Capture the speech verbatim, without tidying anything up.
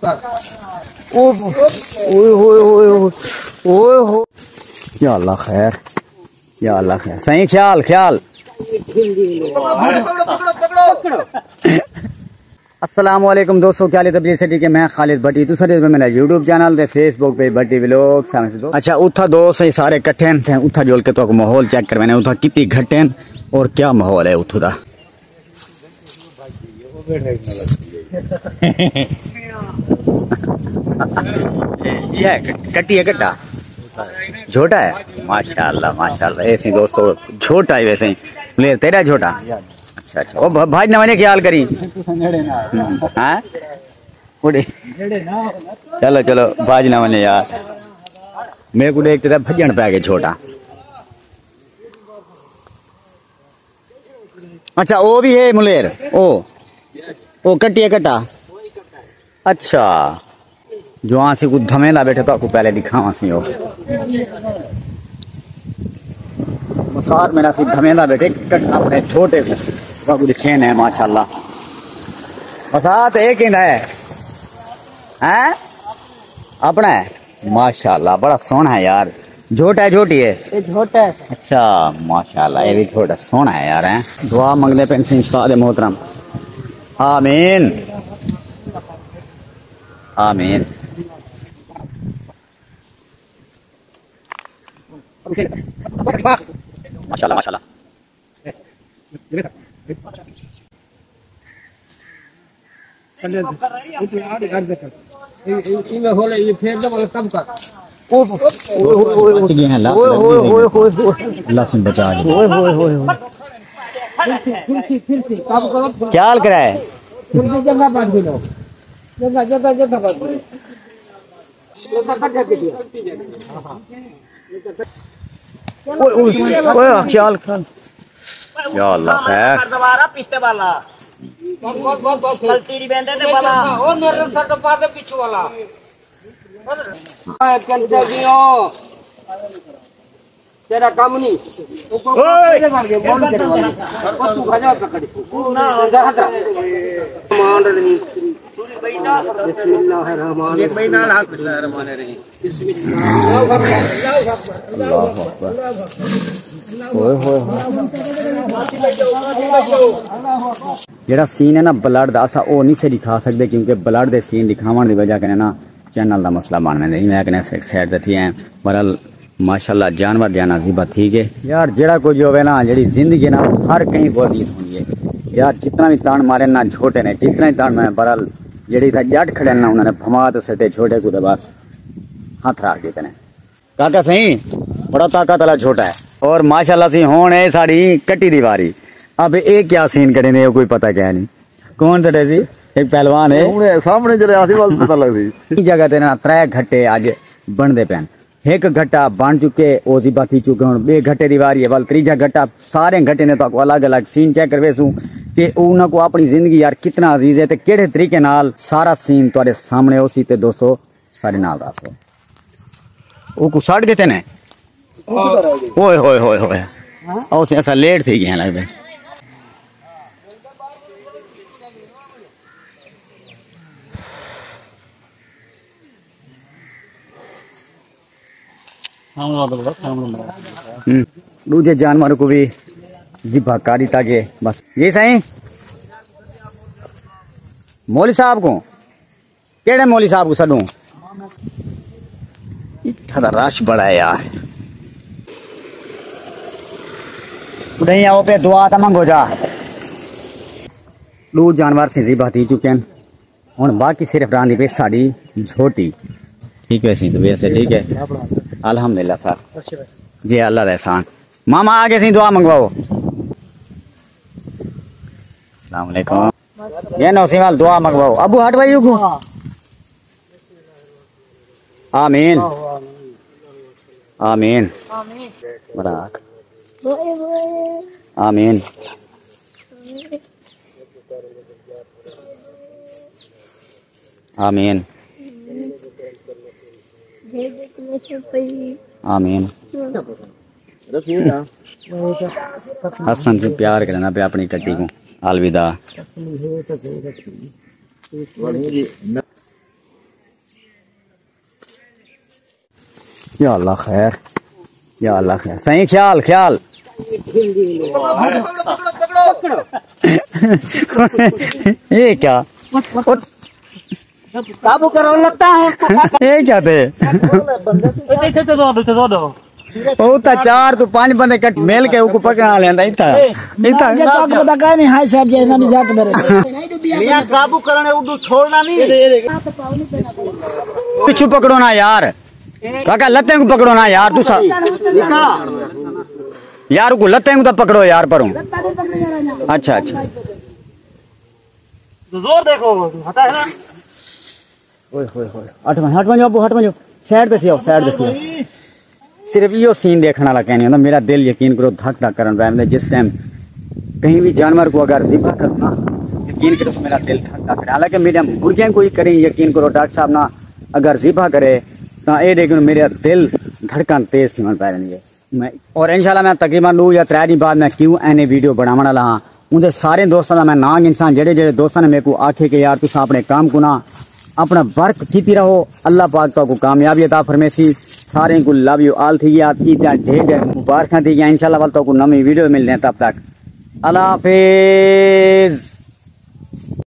اوئے ہوئے ہوئے ہوئے، اوئے ہو۔ یا اللہ خیر، یا اللہ خیر۔ سائیں خیال، خیال۔ السلام علیکم دوستو، کیا حال ہے؟ طبیعت سے ٹھیک ہے؟ میں خالد بھٹی، تساں ݙیکھدے پئے میرا یوٹیوب چینل تے Facebook page Bhatti vlog seven six. اچھا، اتھاں دوست سارے اکٹھے ہیں، اتھاں جل کے تہاکوں ماحول چیک کرویندے ہیں، اتھاں کتنی گھٹے ہیں اور کیا ماحول ہے اتھوں دا۔ یہ ہے، کٹی ہے کٹا؟ جھوٹا ہے؟ ماشاءاللہ، ماشاءاللہ۔ ایسے دوستو، جھوٹا ہے ویسے ہی۔ ملیر، تیرا جھوٹا؟ اچھا، اچھا۔ او بھ-، بھاج نہ ونے خیال کری۔ ہاں؟ اڑے۔ چلو، چلو، بھاج نہ ونے یار۔ میرے کو دیکھ تیرا بھجن پہ گئے جھوٹا۔ اچھا، او بھی ہے ملیر۔ او، او کٹی ہے کٹا۔ اچھا۔ جو آں سی کو دھمیندا بیٹھے تو آپ کو پہلے دکھاواں سی ہو۔ مسات میرا سی دھمیندا بیٹھے کٹ اپنے چھوٹے کو۔ تو آپ کو دکھین ہے ماشاءاللہ۔ مسات ایک ہی ہے۔ ہیں؟ اپنا ہے؟ ماشاءاللہ، بڑا سوہݨا ہے یار۔ جھوٹا ہے، جھوٹی ہے؟ یہ جھوٹا ہے سر۔ اچھا، ماشاءاللہ، یہ بھی جھوٹا سوہݨا ہے یار، ہیں؟ دعا منگدے پئے سئیں استاد محترم۔ آمین۔ آمین۔ ماشاءاللہ، ماشاءاللہ۔ بچ گئے ہیں، اللہ، اللہ سے بچا لیا۔ کیا حال کرا ہے؟ اوئے، اوئے، اوئے، خیال، خیال۔ یا اللہ، خیر۔ دوبارہ پیچھے والا۔ پلٹی نہیں بہندے تے والا۔ او نرم سر ڈبا دے پچھو والا۔ اے کنجر جیو۔ تیرا کم نہیں۔ اوئے۔ بند کرے والی۔ او تو بھجا پکڑ۔ الرحمن الرحیم۔ بسم اللہ الرحمن الرحیم۔ بسم اللہ۔ اللہ اکبر۔ اوئے ہوئے ہوئے۔ جیڑھا سین ہے نا بلڈ دا، اساں او نہیں سے دکھا سکدے، کیونکہ بلڈ دے سین دکھاوݨ دی وجہ کنے نا چینل دا مسئلہ بݨ ویندے۔ میں کنے سائیڈ تے تھی ہیں، بہرحال ماشاءاللہ جانور جانا زیبا تھی گئے۔ یار جیڑھا کچھ ہووے نا، جیڑھی زندگی نا، ہر کہیں کو عزیز ہوندی ہے۔ یار جتنا بھی تاݨ مارے نا جھوٹے نے، جتنا بھی تاݨ مارے، بہرحال جیڑھی تھا جٹ کھڑے نا، انہاں نے بھما تے سٹے جھوٹے کو تے بس ہتھ رکھ ݙتے نے۔ کاکا سئیں، بڑا طاقت والا جھوٹا ہے۔ اور ماشاءاللہ سئیں، ہݨ اے ساݙی کٹی دی واری۔ اب اے کیا سین کڈھیندے، کوئی پتہ کیا نہیں۔ کون سٹے سی؟ ایک پہلوان ہے۔ ہݨ سامݨے جلے آسی وال پتہ لگ سی۔ ایں جگہ تے نا ترے گھٹے اڄ بݨدے پئن۔ ہک گھٹا بݨ چکے، او ذبح تھی چکے، ہݨ ٻئے گھٹے دی واری ہے۔ ول تریجھا گھٹا، سارے گھٹے نے تہاکوں الگ الگ سین چیک کرویسوں کہ انہاں کوں اپݨی زندگی یار کتنا عزیز ہے تے کیڑھے طریقے نال سارا سین تہاݙے سامݨے ہوسی تے دوستو ساݙے نال رہسو۔ او کو ساڈ کیتے نے؟ اوئے ہوئے ہوئے ہوئے۔ او سے اسا لیٹ تھی گئے ہیں لگ پئے۔ ہوں۔ ݙوجھے جانور کو بھی ذبح کر ݙتا گئے۔ بس یہ سائیں مولوی صاحب کو کیڑھے مولوی صاحب کوں سݙوں؟ اتھاں دا رش بڑا ہے یار۔ ٻڈھائیں آؤ پئے، دعا تاں منگو جا۔ ݙو جانور سئیں ذبح تھی چکے ہیں۔ ہݨ باقی صرف رہندی پئی ساݙی جھوٹی۔ ٹھیک ہے سئیں، طبیعت سے ٹھیک ہے؟ الحمدللہ سر۔ جی اللہ دا احسان۔ ماما آ گئے سئیں، دعا منگواؤ۔ السلام علیکم۔ یہ نو سیوال دعا منگواؤ۔ ابو ہٹ بھائی کو۔ آمین۔ آمین۔ برا۔ آمین۔ آمین۔ آمین۔ حسن سے پیار کرنا پہ اپنی کٹی کو۔ الوداع۔ یا اللہ خیر، یا اللہ خیر۔ سائیں خیال، خیال۔ یہ کیا؟ قابو کرو، لتا ہے۔ یہ کیا تھے؟ او تا چار تو پانچ بندے کٹ مل کے اوکو پکڑا لیندا اتھا۔ اتھا۔ جے تو پتہ کائے نہیں، ہائی صاحب جے نہ بھی جٹ میرے۔ میاں قابو کرنے اڈو چھوڑنا نہیں۔ پچھو پکڑو نا یار۔ کاکا لتیں کو پکڑو نا یار، تسا۔ یار کو لتیں کو تو پکڑو یار پروں۔ اچھا، اچھا۔ زور دیکھو، ہٹا ہے نا؟ اوئے ہوئے ہوئے۔ ہٹ ونڄ، ہٹ ونڄو ابو، ہٹ ونڄو۔ سائیڈ تے تھی آؤ، سائیڈ تے تھی آؤ۔ صرف ایہو سین ݙیکھݨ والا کائنی ہوندا۔ میرا دل یقین کرو دھک دھک کرݨ پیا ویندے جس ٹائم کہیں بھی جانور کو اگر ذبح کروں نا، یقین کرو میرا دل دھک دھک کرے۔ حالانکہ میرے مرغیاں کو ہی کریں، یقین کرو ڈاکٹر صاحب نا اگر ذبح کرے تاں اے ݙیکھ میرا دل دھڑکن تیز تھیوݨ پے ویندی ہے۔ میں، اور انشاءاللہ میں تقریباً ݙو یا ترے ݙینھ بعد میں کیو این اے ویڈیو بݨاوݨ والا ہاں۔ اوندے سارے دوستاں دا میں ناں گھنساں، جیڑھے جیڑھے دوستاں نے میکوں آکھے کہ یار تساں اپݨے کام کوں نہ، اپݨا ورک کیتی رہو، اللہ پاک تہاکوں کامیابی عطا فرمیسی۔ سارے کوں لو یو آل تھی ڳیا، عید دیاں ڈھیر ڈھیر مبارکاں تھی ڳیاں۔ انشاءاللہ ول تہاکوں نویں ویڈیو ملدے ہیں، تب تک اللہ حافظ۔